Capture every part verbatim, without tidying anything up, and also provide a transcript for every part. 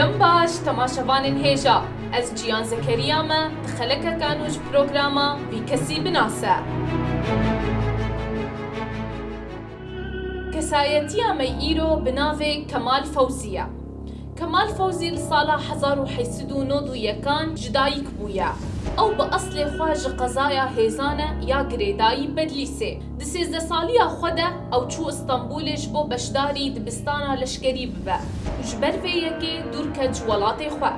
Dem baş, temaşevanên hêja. Ez Ciyan Zekeriya me, di xelekeka nû ji programa Vî Kesî Binase. Kesayetiya me îro bi navê Kemal Fewzî ye. Kemal Fewzî li sala hezar û heşt sed û nod û yekan ji dayik bûye. Ew bi eslê xwe ji qezaya Hêzan e ya girêdayî Bedlîsê. Di sêzdeh saliya xwe de ew çû Stenbolê ji bo beşdarî dibistana leşkerî bibe û ji ber vê yekê dûr ket ji welatê xwe.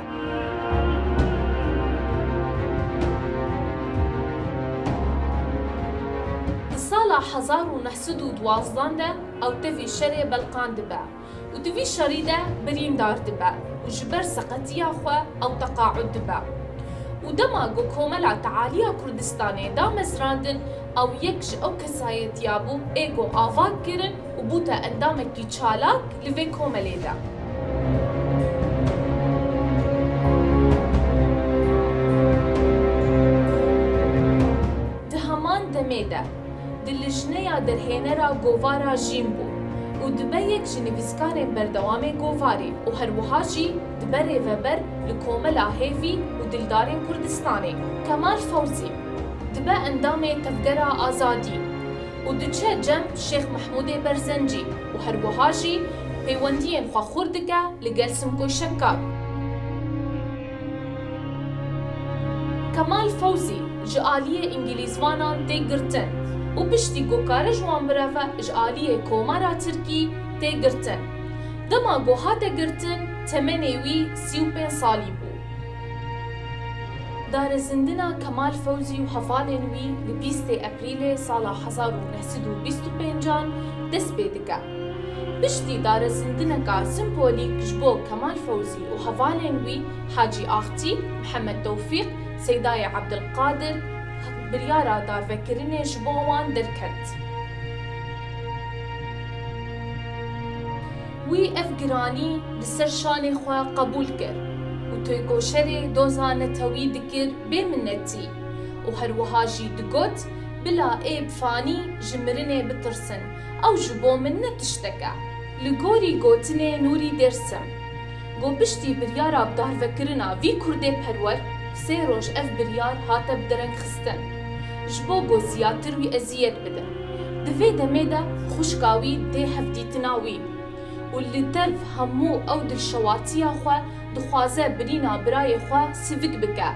Di sala hezar û neh sed û duwazdeh de ew tevî şerê Belqan dibe û di vî şerî de birîndar dibe û ji ber seqetiya xwe ew teqaûd dibe. Û dema ku Komela Tealiya Kurdistanê da mezrandin, ew yek ji ew kesayetiya bû ê ku ava kirin û bûte endamekî çalak li vê komelê de. Di heman demê de, di lijneya derhênera govara jîn bû û dibe yek ji nivîskarên berdewamê govarê û her wiha jî dibe rêveber li Komela Hêvî û Dildarên Kurdistanê. Kemal Fewzî dibe endamê Tevgera Azadî û diçe cem Şêx Mehmûdê Berzencî û her wiha jî pêwendiyên xwe xurt dike li gel Simko Şekkar. Kemal Fewzî ji aliyê Îngilîzvanan tê girtin û piştî ku kare ji wan bireve, ji aliyê Komara Tirkî tê girtin. Dema ku hate girtin, temenê wî sî û pênc salî bû. Darezindina Kemal Fewzî û hevalên wî li bîstê Eprîlê sala hezar û neh sed û bîst û pêncan dest pê dike. Piştî darezindineka simbolîk ji bo Kemal Fewzî û hevalên wî Hacî Axtî, Mihemed Tewfîq, Seydayê Ebdilqadir, biryara darvekirinê ji bo wan derket. Wî ev giranî li ser şanê xwe qebûl kir û têkoşerê doza netewî dikir bê minnetî û her wiha jî digot, bila ê bi fanî ji mirinê bitirsin, ew ji bo min ne tiştek e. Li gorî gotinê Nûrî Dêrsim, ku piştî biryara bidarvekirina vî kurdê perwer, sê roj ev biryar hate bidirengxistin, ji bo ku ziyatir wî eziyet bidin. Di vê demê de xwişka wî tê hevdîtina wî û li tev hemû ew dilşewatiya xwe dixwaze birîna birayê xwe sivik bike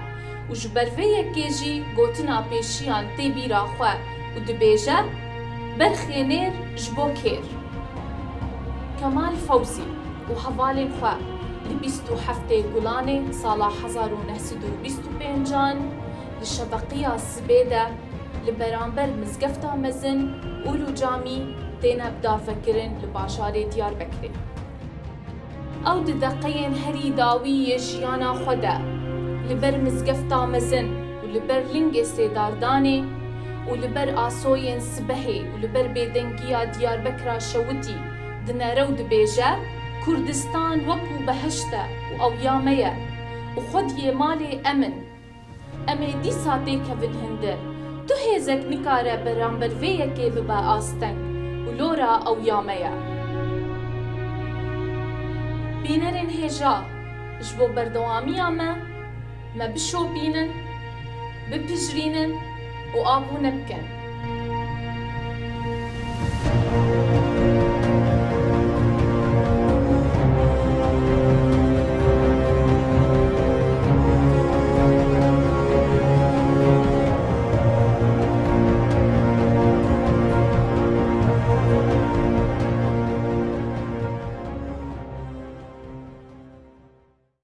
û ji ber vê yekê jî gotina pêşiyan tê bîra xwe û dibêje, Berxê nêr ji bo kêr. Kemal Fewzî û hevalên xwe li bîst û heftê Gulanê sala hezar û neh sed û bîst û pêncan li şeveqiya sibê de li beramber Mizgefta Mezin, Ulu Camî, têne bidarvekirin li bajarê Diyarbekirê. Ew di deqeyên herî dawî yê jiyana xwe de li ber Mizgefta Mezin û li ber Lingê Sêdardanê û li ber asoyên sibehê û li ber bêdengiya Diyarbekira şewitî dinere û dibêje, Kurdistan wekû beheşt e û ew ya me ye û xwediyê malê em in. Em ê dîsa têkevin hundir. Tu hêzek nikare beramber vê yekê bibe asteng û lora ew ya me ye. Bînerên hêja, ji bo berdewamiya me, me bişopînin, bipijrînin û abûne bikin.